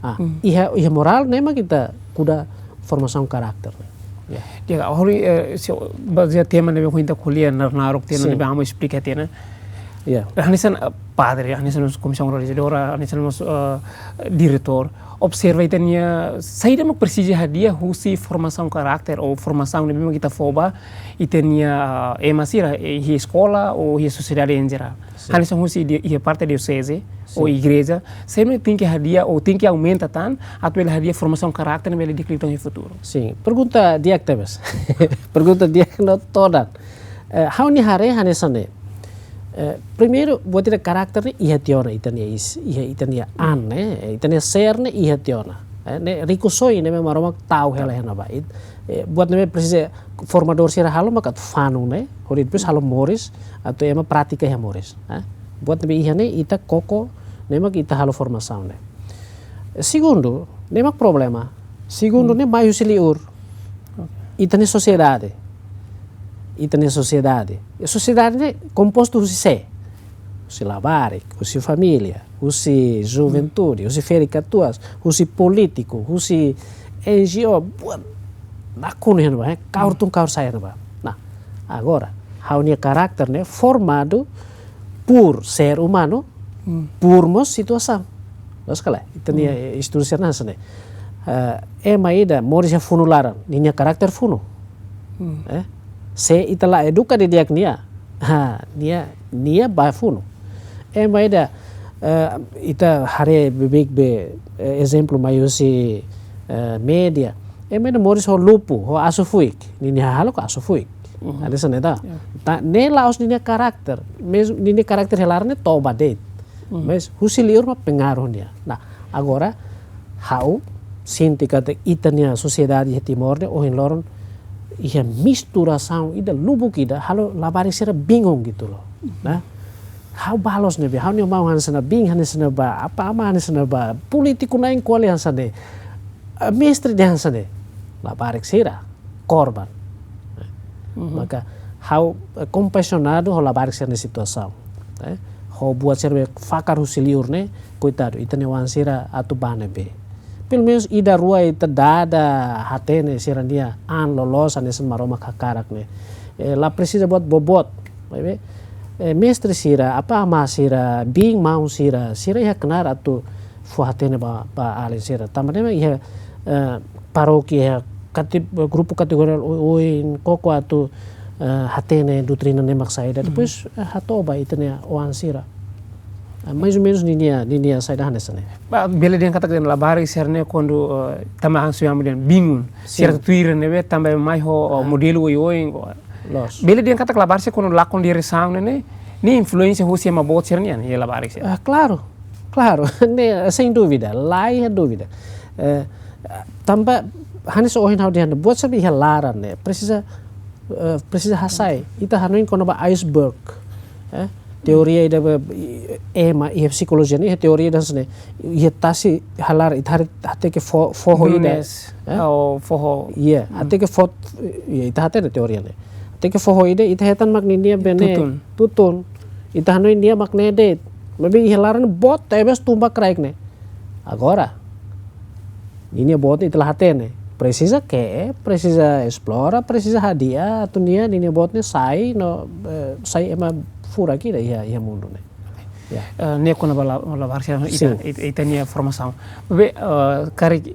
Ah, Hmm. iha, iha morál ne'e mak ita kuda formasaun karakter ne'e. Ya. Ya, hori, eh, se bazeia tema ne'ebé ohin ita ko'alia naruk-naruk tema Sin. ne'ebé amu esplika tiha ona. Ya. Hanesan, eh, padre, hanesan mós komisaun organizadora, hanesan mós, eh, diretór. Observa ita-nia, saida mak presiza hadi'a husi formasaun karakter ou formasaun ne'ebé mak ita fó ba ita-nia, eh, ema sira, eh, iha eskola ou iha sosiedade em geral. Sin. Hanesan husi di-, iha parte dioseze Sin. ou igreja, saida mak tenke hadi'a ou tenke aumenta tan, atu bele hadi'a formasaun karakter ne'ebé bele di'ak liután iha futuru. Sin, pergunta di'ak tebes. Pergunta di'ak no todan. Eh, ha'u-nia haree hanesan ne'e. Eh, primeiru, buat ida karakter ne'e iha tiha ona ita-nia iis, iha ita-nia an ne'e, eh, ita-nia ser ne'e iha tiha ona. Eh, ne'e rikusoin ne'ebé Maromak tau hela iha ne'ebá. It-, eh, buat ne'ebé presiza formadór sira halo maka atu fanun ne'e, hodi depois halo moris, atu ema pratika iha moris, eh. Buat ne'ebé iha ne'e ita koko, ne'e mak ita halo formasaun ne'e. Segundu, ne'e mak problema. Segundu Hmm. ne'e mai husi liur. Ita-nia sosiedade. Ita-nia sosiedade. E sosiedade ne'e kompostu husi sé? Husi labarik, husi família, husi juventude, husi ferik-katuas, husi polítiku, husi N G O, buat nakonu iha ne'ebá, eh? Kaur tun kaur sa'e iha ne'ebá. Nah, agora, ha'u-nia karakter ne'e formadu por ser umanu, Hmm. por mós situasaun. Loos ka lae, ita-nia Hmm. eh, estudu sira hanesan ne'e. Eh, ema ida moris iha funu laran, ninia karakter funu. Hmm. Eh? Se ita la eduka didi'ak nia, ha, nia, nia bá funu. Ema ida, eh, ita haree beibeik be, eh, ezemplu mai husi, eh, média. Ema ida moris ho lupu, ho asu-fuik, ninia hahalok asu-fuik. Mhm. Hanesan ne'e ta. Ya. Ta, ne'e la'ós ninia karakter. Mes-, ninia karakter iha laran ne'e toba de'it. Mhm. Mas husi liur mak pengaruh nia. Nah, agora ha'u sente katak ita-nia sosiedade iha Timor ne'e ohin loron iha misturasaun ida lubuk ida halo labarik sira bingung gitu loh. Mhm. Nah, ha'u bá loos ne'ebé, ha'u-nia maun hanesan ne'e, biin hanesan ne'e bá, apá amá hanesan ne'e bá, polítiku na'in-ko'alia hanesan ne'e, eh, mestre dehan hanesan ne'e. Labarik sira korban. Mhm. Maka ha'u, eh, kompaixonadu ho labarik sira-nia situasaun. Eh, ho buat sira be fakar husi liur ne'e, koitadu, ita-nia oan sira atu bá ne'ebé. Pelumenus ida rua ita dada hatene sira-nia an loloos hanesan Maromak hakarak ne'e. Eh, la presiza buat bobot. Maibé, eh, mestre sira, apá amá sira, biin maun sira, sira iha knaar atu fó hatene ba, ba alin sira. Tanba ne'e mak iha, eh, parókia, iha kate-, grupu kategoriál oioin, koko atu, eh, hatene doutrina ne'e mak saida. Mhm. Depois, eh, hato'o ba ita-nia oan sira. Eh, mais ou menos ninia, ninia saida hanesan ne'e. Ba, bele dehan katak dehan labarik sira-ne'e kuandu, eh, tanba hanesan ohin amu dehan bingung. Sin. Sira tuir ne'ebé tanba mai ho, eh, Ah. modelu oioin. Loos. Bele dehan katak labarik sira kuandu lakon diresaun ne'e, ne'e influénsia husi ema boot sira-nian, iha labarik sira. Ah, klaru. Klaru, ne'e, sem dúvida, la iha dúvida. Eh, tanba, hanesan ohin ha'u dehan, buat sira be iha laran ne'e, presiza, eh, presiza hasai. Ita hanoin kona-ba iceberg. Eh, teoria ida be, i-, ema, iha psikolojia ne'e, iha teoria ida hanesan ne'e, iha tasi halaran, ita haree, hateke fo-, foho ida. Nunes, eh? Au foho. Iya, hateke fo-, iya, ita hatene teoria ne'e. Hateke foho ida, ita hetan mak ninia be ne'e. Tutun. Tutun. Ita hanoin nia mak ne'e de'it. Maibé iha laran boot, tebes tumba kraik ne'e. Agora, ninia boot ne'e ita la hatene. Presiza ke'e, presiza esplora, presiza hadi'a, atu nia, ninia boot ne'e sai, no, eh, sai ema furak ida iha, iha mundu ne'e. Ya. Eh, ne'e kona-ba la-, labarik sira ita, sin, ita, ita-nia formasaun. Be, eh, karik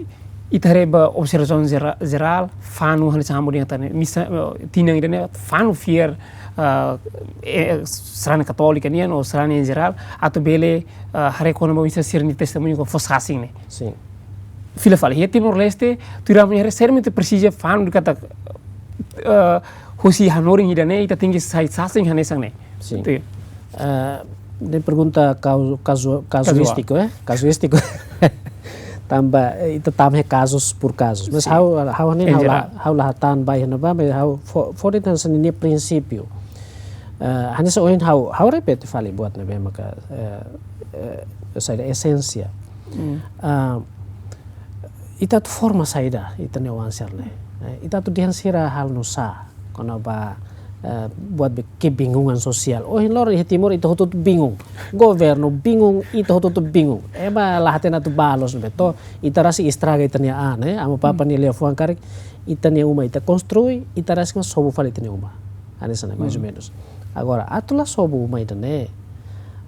ita haree ba observasaun jera-, jerál, fanu hanesan ha'u dehan tan ne'e, misa, eh, tinan ida ne'e, fanu fiar, eh, eh, sarani katólika nian, ou sarani en jerál, atu bele, eh, haree kona-ba misa sira-nia testemuñu ka fó sasin ne'e. Sin. Fila fali, iha Timor-Leste, tuir ha'u-nia haree, seriamente presiza fanu dehan katak, eh, husi hanorin ida ne'e, ita tenke sai sasin hanesan ne'e. Sin. Itu ya. Eh, ne'e pergunta kau-, kazu-, kazuístiku, eh? Kazuístiku. Tanba, eh, ita tama iha kazus por kazus. Mas sin, ha'u, ha'u ne'e, en ha'u la, jerál, ha'u la hatán ba iha ne'ebá, mas ha'u fó, fó de'it hanesan ninia prinsípiu. Eh, hanesan ohin ha'u, ha'u repete fali buat ne'ebé maka, eh, eh, saida, esénsia. Hmm. Ah, ita atu forma saida ita-nia oan sira ne'e. Eh, ita atu dehan sira halo nusá kona-ba, eh, buat be kebingungan sosiál. Ohin loron iha Timor ita hotu-hotu bingung. Governu bingung, ita hotu-hotu bingung. Ema la hatene atu bá loos ne'ebé. To'o ita rasik estraga ita-nia an, eh. Amu-papa nia liafuan karik, ita-nia uma ita konstrui, ita rasik mak sobu fali ita-nia uma. Hanesan ne'e, mais ou menus. Agora, atu la sobu uma ida ne'e,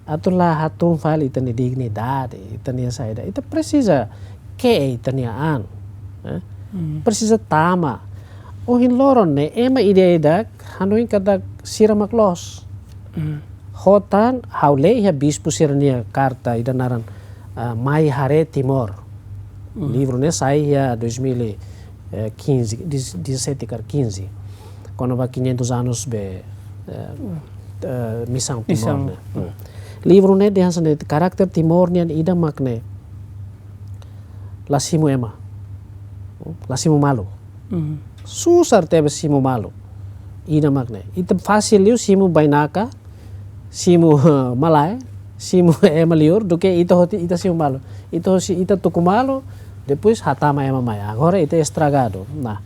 atu la hatún fali ita-nia dignidade, ita-nia saida, ita presiza ke'e ita-nia an, eh? Presiza tama. Ohin loron ne'e, ema ida-idak hanoin katak sira mak loos. Ho tan, ha'u lee iha bispu sira-nia karta ida naran, ah, Mai Haree Timor. Livru ne'e sai iha dois mil e quinze, dez-, dezassete ka quinze. Kona-ba quinhentos anos be, eh, eh, misaun Timor ne'e. Livru ne'e dehan hanesan ne'e, karakter Timor nian ida mak ne'e la simu ema. La simu malu. Susar tebes simu malu. Ida mak ne'e. Ita fasil liu simu bainaka, simu, eh, malae, simu ema liur, duké ita hotu, ita simu malu. Ita hosi, ita tuku malu, depois hatama ema mai. Agora ita estragadu. Nah,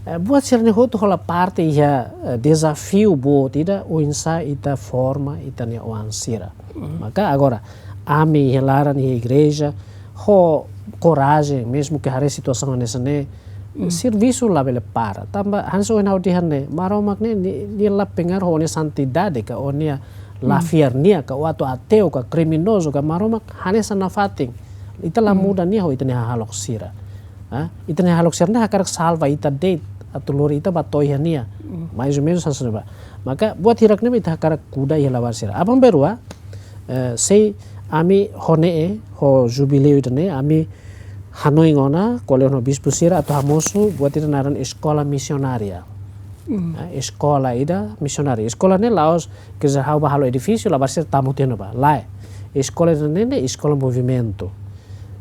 eh, buat sira-ne'e hotu hola parte iha, eh, dezafiu boot ida, oinsá ita forma ita-nia oan sira. Maka agora, ami iha laran iha igreja, ho korajen, mezmu ke haree situasaun hanesan ne'e, servisu labele para. Tanba hanesan ohin ha'u dehan ne'e, Maromak ne'e, nia, nia la pengaruh ho nia santidade ka nia la fiar nia ka, atu ateu ka, kriminozu ka, Maromak hanesan nafatin. Ita la muda nia ho ita-nia hahalok sira. Ha? Ita-nia hahalok sira ne'e hakarak salva ita de'it, atu lori ita ba to'o iha nia. Mais ou menus hanesan ne'ebá. Maka buat hirak ne'e ita hakarak kuda iha labarik sira. Aban-bainrua, eh, sei ami ho ne'e, ho jubileu ida-ne'e, ami hanoin ona, ko'alia ho bispu sira atu hamosu buat ida naran eskola misionária. Eh, eskola ida misionária. Eskola ne'e la'ós, quer dizer, ha'u bá halo edifísiu, labarik sira tama tiha ona bá. Lae. Eskola ida-ne'e ne'e eskola movimentu.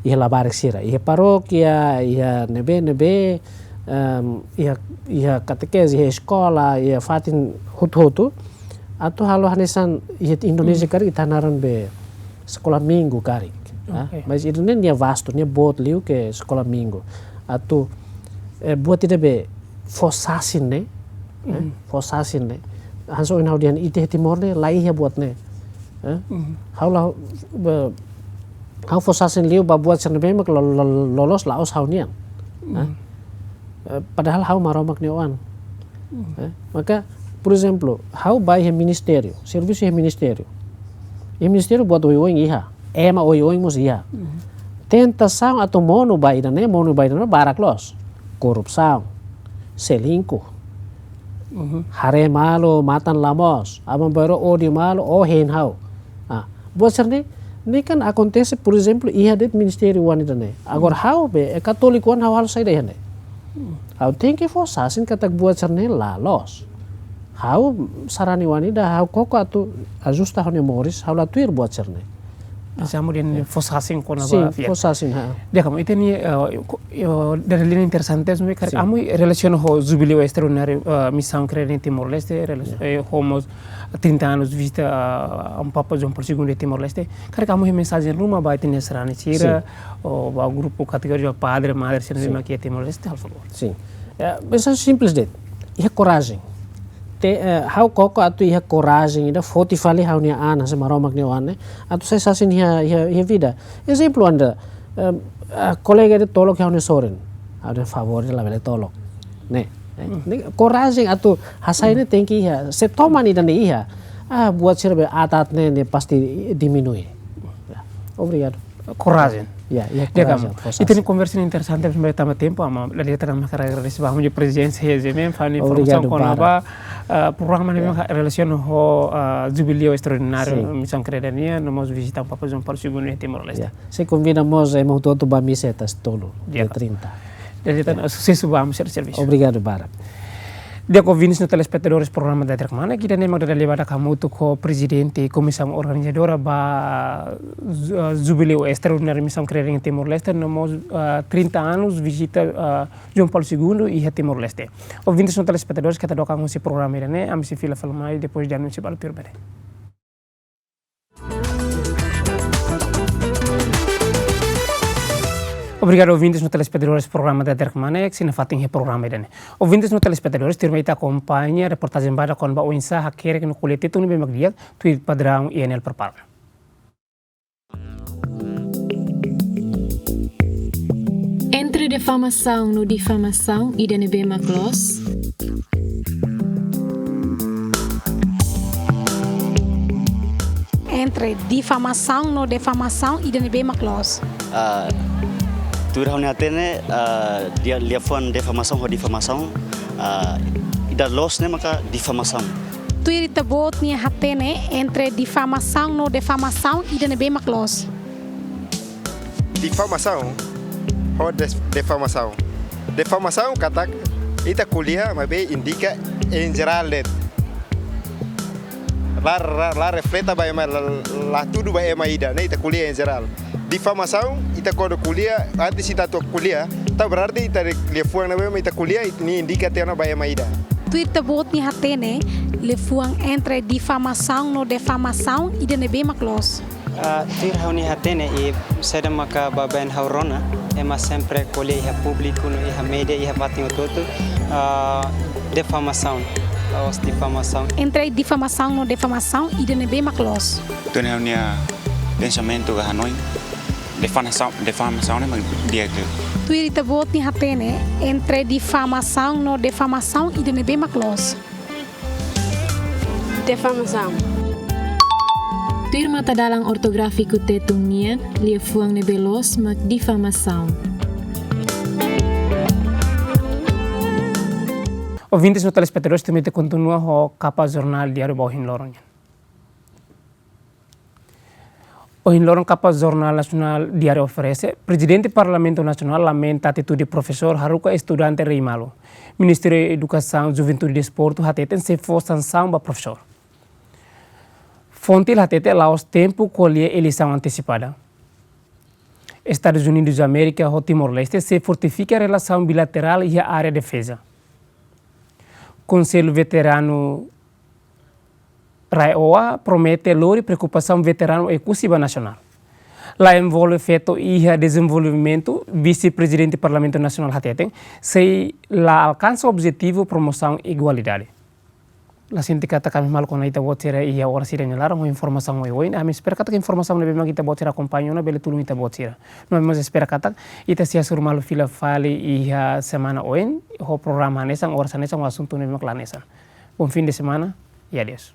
Iha labarik sira, iha parókia, iha ne'ebé-ne'ebé, em, iha, iha katekeze, iha eskola, iha fatin hotu-hotu. Atu halo hanesan iha Indonézia karik ita naran be sekolah minggu karik. Ah, oke. Mas ida-ne'e nia vastu, nia boot liu ke sekolah minggu. Atu, eh, buat ida be fó sasin ne'e, eh, fó sasin ne'e. Hanesan ohin ha'u dehan ita iha Timor ne'e, la iha buat ne'e. Eh? Ha'u la, be, ha'u fó sasin liu ba buat sira-ne'ebé mak lo-, lo-, loloos la'ós ha'u-nian. Eh? Eh, padahal ha'u Maromak nia oan. Eh, maka, por ezemplu, ha'u bá iha ministériu, servisu iha ministériu. Iha ministériu buat oioin iha, ema oioin mós iha. Tentasaun atu monu ba ida-ne'e, monu ba ida-ne'e, barak loos. Korrupsaun, selingkuh, haree malu, matan la moos, aban-bainrua ódiu malu, ó hein ha'u. Ah, buat sira-ne'e, ne'e kan akontese, por ezemplu, iha de'it ministériu oan ida-ne'e. Agora ha'u be, eh, katóliku oan, ha'u halo saida iha ne'e? Ha'u tenke fó sasin katak buat sira-ne'e la loos. Ha'u sarani oan ida, ha'u koko atu ajusta ha'u-nia moris, ha'u la tuir buat sira-ne'e. Hanesan ami dehan fó sasin kona-ba, sin, fó sasin, ha. Di'ak, maun, ita-nia, eh, ko-, eh, dada-lia ne'e interesante, maibé karik ami relasiona ho Jubileu Estraordináriu, eh, Misaun Kréditu Timor-Leste, rela-, eh, ho mós trinta anos vizita, ah, Amu Papa João Paulo Segundo iha Timor-Leste. Karik ami iha mensajen ruma ba ita-nia sarani sira, ou ba grupu kategoria padre, madre sira ne'ebé mak iha Timor-Leste, halo favór. Sin. Eh, mensajen simples de'it. Iha korajen. Te, eh, ha'u koko atu iha korajen ida foti fali ha'u-nia an, hanesan Maromak nia oan ne'e, atu sai sasin iha, iha, iha vida. Ezemplu ida, eh, eh, kolega ida tolok ha'u-nia sorin. Ha'u-nia favór ida labele tolok. Ne'e, eh, ne'e korajen atu hasai ne'e tenke iha. Se toman ida-ne'e iha, ah, buat sira be aat-aat ne'e, ne'e pasti diminui. Ya, obrigadu. Korajen. Ya, ya, di'ak, korajen, maun. Fó sasin. Ita-nia konversa ne'e interesante, maibé tanba tempu, ami, dada-lia ita-nia hakarak agradese ba ami-nia prezensa iha GMN, fó informasaun kona-ba, ah, programa ne'ebé relasiona ho, ah, Jubileu Estraordináriu Misaun Kréditu nian, no mós vizita Amu Papa João Paulo Segundo iha Timor-Leste. Ya. Sei konvida mós ema hotu-hotu ba misa iha Tasi Tolu, dia trinta. Dada-lia ita-nia susesu ba ami-nia servisu. Obrigadu barak. Di'ak, ouvintes no telespetadores programa Dadeer-Kmanek, ida-ne'e mak dada-lia badak hamutuk ho prezidente komisaun organizadora ba Ju-, eh, Jubileu Estraordináriu Misaun Kréditu Timor-Leste, no mós, eh, trinta anos vizita, eh, João Paulo Segundo iha Timor-Leste. Ouvintes no telespetadores, keta dook an husi programa ida-ne'e, ami sei fila fali mai depois de anúnsiu balu tuirmai. Obrigadu, ouvintes no telespetadores programa Dadeer-Kmanek, sei nafatin iha programa ida-ne'e. Ouvintes no telespetadores, tuirmai ita akompaña reportajen badak kona-ba oinsá hakerek no ko'alia Tetun ne'ebé mak di'ak, tuir padraun I N L prepara. Entre difamasaun no difamasaun, ida ne'ebé mak loos? Entre difamasaun no defamasaun, ida ne'ebé mak loos? Ah, tuir ha'u-nia hatene, ah, lia, liafuan defamasaun ho difamasaun, ah, ida loos ne'e maka difamasaun. Tuir ita-boot nia hatene, entre difamasaun no defamasaun, ida ne'ebé mak loos? Difamasaun ho des-, defamasaun. Defamasaun katak ita ko'alia maibé indika en jerál de'it. La, la, la refleta ba ema, la, la hatudu ba ema ida, ne'e ita ko'alia en jerál. Difamasaun, ita kuandu ko'alia, antes ita atu ko'alia, entaun berarti ita-nia liafuan ne'ebé mak ita ko'alia, ita-nia indika tiha ona ba ema ida. Tuir ita-boot nia hatene, liafuan entre difamasaun no defamasaun, ida ne'ebé mak loos? Ah, tuir ha'u-nia hatene, i saida maka baibain ha'u rona, ema sempre ko'alia iha públiku no iha média, iha fatin hotu-hotu, ah, defamasaun, la'ós difamasaun. Entre difamasaun no defamasaun, ida ne'ebé mak loos? Tuir ha'u-nia pensamentu ka hanoin, defamasaun, defamasaun ne'e mak di'ak. Tuir ita-boot nia hatene, entre difamasaun no defamasaun, ida ne'ebé mak loos? Defamasaun. Tuir matadalan ortográfiku Tetun nian, liafuan ne'ebé loos mak difamasaun. Ouvintes no telespetadores, tuirmai ita kontinua ho kapa jornál diáriu ba ohin loron nian. Ohin loron kapa jornál nasionál diáriu oferese, Prezidente Parlamentu Nasionál lamenta atitude profesór haruka estudante rei malu. Ministériu Edukasaun, Juventude i Desportu hateten sei fó sansaun ba profesór. Fonte hateten la'ós tempu ko'alia eleisaun antesipada. Estadus Unidus Amérika ho Timor-Leste sei fortifika relasaun bilaterál iha área defeza. Konsellu Veteranu RAEOA promete lori preokupasaun veteranu Oekusi ba nasionál. La envolve feto iha dezenvolvimentu, Vise-Prezidente Parlamentu Nasionál hateten, sei la alkansa objetivu promosaun igualdade. La sente katak ami malu kona ita-boot sira iha oras ida-ne'e laran ho informasaun oioin, ami espera katak informasaun ne'ebé mak ita-boot sira akompaña ona bele tulun ita-boot sira. No ami mós espera katak ita sei hasoru malu fila fali iha semana oin, ho programa hanesan, oras hanesan, ho asuntu ne'ebé mak la hanesan. Bom fim de semana e adeus.